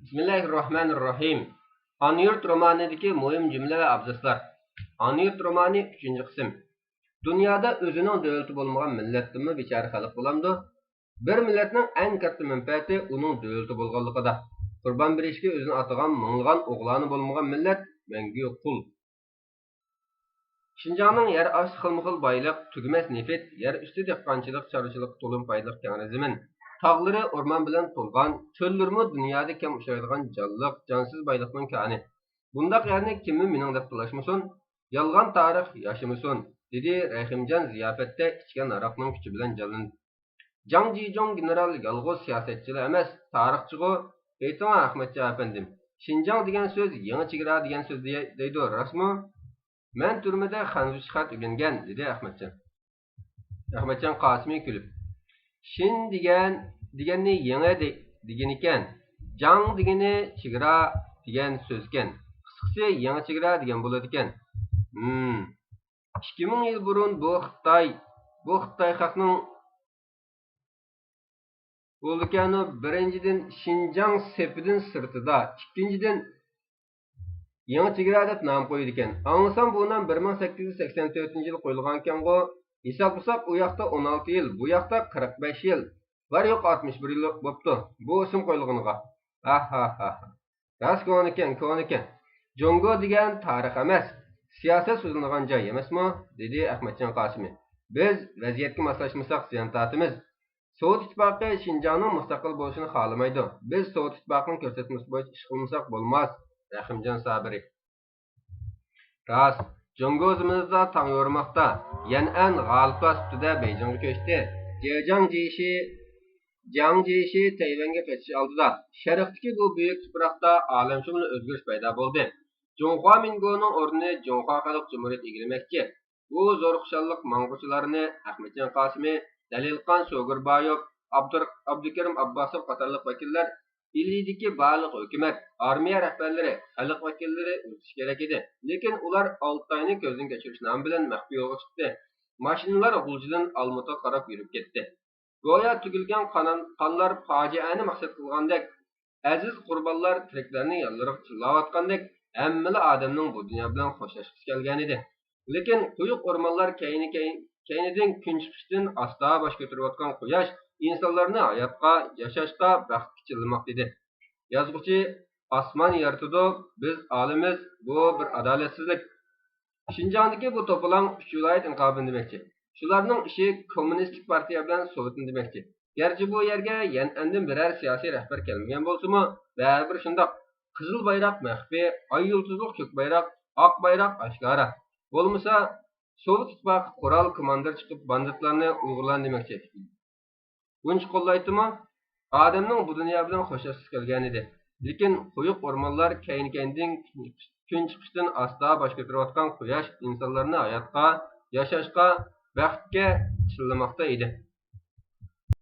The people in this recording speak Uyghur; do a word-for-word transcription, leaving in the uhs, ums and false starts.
بىسمىللاھىررەھمانىررەھىم. ئانا يۇرت رومانىدىكى مۇھىم جۈملە ۋە ئابزاسلار. ئانا يۇرت رومانى، ئۈچىنچى قىسىم. دۇنيادا ئۆزىنىڭ دۆلىتى بولمىغان مىللەتتىنمۇ بىچارە خەلق بولامدۇ؟ بىر مىللەتنىڭ ئەڭ كاتتا مەنپەئەتى ئۇنىڭ دۆلىتى بولغانلىقىدا. قۇربان بېرىشكە ئۆزىنى ئاتىغان مىڭلىغان ئوغلانى بولمىغان مىللەت مەڭگۈ قۇل. شىنجاڭنىڭ يەر ئاستى خىلمۇخىل بايلىق، تۈگىمەس نېفىت، يەر ئۈستى دېھقانچىلىق، چارۋىچىلىققا تولىمۇ پايدىلىق كەڭرى زېمىن، تاغلىرى ئورمان بىلەن تولغان، چۆللىرىمۇ دۇنيادا كەم ئۇچرايدىغان جانلىق، جانسىز بايلىقنىڭ كانى. بۇنداق يەرنى كىممۇ مېنىڭ دەپ تالاشمىسۇن، يالغان تارىخ ياشىمىسۇن، دېدى رەھىمجان زىياپەتتە ئىچكەن ھاراقنىڭ كۈچى بىلەن جانلىنىپ. جاڭ جىجۇڭ گېنېرال يالغۇز سىياسەتچىلا ئەمەس، تارىخچىغۇ. ئېيتىڭ ئەخمەتجان ئەپەندىم، شىنجاڭ دېگەن سۆز يېڭى چېگرا دېگەن سۆز دېيە-، دەيدۇ، راستمۇ؟ مەن تۈرمىدە خەنزۇچە خەت ئۆگەنگەن، دېدى ئەخمەتجان. ئەخمەتجان قاسىمى كۈلۈپ، شىن دېگەن، دېگەننى يېڭى دە-، دېگىنىكەن، جاڭ دېگىنى چېگرا دېگەن سۆزكەن. قىسقىسى، يېڭى چېگرا دېگەن بولىدىكەن. ھىم. ئىككى مىڭ يىل بۇرۇن بۇ خىتاي، بۇ خىتاي خەقنىڭ بولىدىكەنۇ، بىرىنچىدىن، شىنجاڭ سېپىدىن سىرتىدا، ئىككىنچىدىن، يېڭى چېگرا دەپ نام قويىدىكەن. ئاڭلىسام، بۇ نام بىر مىڭ سەككىز يۈز سەكسەن تۆتىنچى يىلى قويۇلغانكەنغۇ. ھېسابلىساق، ئۇ ياقتا ئون ئالتە يىل، بۇ ياقتا قىرىق بەش يىل، بار يوق ئاتمىش بىر يىل بوپتۇ بۇ ئىسىم قويۇلغىنىغا. ھاھاھاھا. راست كونىكەن، كونىكەن. جۇڭگو دېگەن تارىخ ئەمەس، سىياسەت سۆزلىنىدىغان جاي ئەمەسمۇ؟ دېدى ئەخمەتجان قاسىمى. بىز ۋەزىيەتكە ماسلاشمىساق زىيان تارتىمىز. سوۋېت ئىتتىپاقى شىنجاڭنىڭ مۇستەقىل بولۇشىنى خالىمايدۇ. بىز سوۋېت ئىتتىپاقىنىڭ كۆرسەتمىسى بويىچە ئىش قىلمىساق بولماس. رەھىمجان سابىرى. راست، جۇڭگو زېمىنىدا تاڭ يورۇماقتا. يەنئەن غالىبلار سۈپىتىدە بېيجىڭغا كۆچتى. جياڭ جيېشى، جياڭ جيېشى تەيۋەنگە قېچىش ئالدىدا. شەرقتىكى بۇ بۈيۈك تۇپراقتا ئالەمشۇمۇل ئۆزگىرىش پەيدا بولدى. جۇڭخۇا مىنگونىڭ ئورنىنى جۇڭخۇا خەلق جۇمھۇرىيىتى ئىگىلىمەكچى. بۇ زور خۇشاللىق ماڭغۇچىلارنى ئەخمەتجان قاسىمى، دەلىلقان سوگۇربايېۋ، ئابدۇر-، ئابدۇكېرىم ئابباسوف قاتارلىق ۋەكىللەر، ئىلىدىكى بارلىق ھۆكۈمەت، ئارمىيە رەھبەرلىرى، خەلق ۋەكىللىرى ئۇزىتىشى كېرەك ئىدى. لېكىن ئۇلار ئالتاينى كۆزدىن كەچۈرۈش نامى بىلەن مەخپىي يولغا چىقتى. ماشىنىلار غۇلجىدىن ئالمۇتا قاراپ يۈرۈپ كەتتى. گويا تۆكۈلگەن قانان-، قانلار پاجىئەنى مەقسەت قىلغاندەك، ئەزىز قۇربانلار تىرىكلەرنى يانلىرىغا چىللاۋاتقاندەك، ھەممىلا ئادەمنىڭ بۇ دۇنيا بىلەن خوشلاشقۇسى كەلگەنىدى. لېكىن قويۇق ئورمانلار كەينى-، كەي-، كەينىدىن كۈن چىقىشتىن ئاستا باش كۆتۈرۈۋاتقان قۇياش ئىنسانلارنى ھاياتقا، ياشاشقا، بەختكە چىللىماقتا ئىدى. يازغۇچى، ئاسمان يارىتىدۇ، بىز ئالىمىز، بۇ بىر ئادالەتسىزلىك. شىنجاڭدىكى بۇ توپىلاڭ ئۈچ ۋىلايەت ئىنقىلابىنى دېمەكچى. شۇلارنىڭ ئىشى كوممۇنىستىك پارتىيە بىلەن سوۋېتنى دېمەكچى. گەرچە بۇ يەرگە يەنئەندىن بىرەر سىياسىي رەھبەر كەلمىگەن بولسىمۇ، بەرىبىر شۇنداق. قىزىل بايراق مەخپىي، ئاي يۇلتۇزلۇق كۆك بايراق، ئاق بايراق ئاشكارا. بولمىسا، سوۋېت ئىتتىپاقى قورال كوماندىر چىقىپ باندىتلارنى ئۇيغۇرلارنى دېمەكچى. بۇنچە قوللايتتىمۇ؟ ئادەمنىڭ بۇ دۇنيا بىلەن خوشلاشقۇسى كەلگەنىدى. لېكىن قويۇق ئورمانلار كەينى-كەينىدىن كۈن چىقىشتىن ئاستا باش كۆتۈرۈۋاتقان قۇياش ئىنسانلارنى ھاياتقا، ياشاشقا، بەختكە چىللىماقتا ئىدى.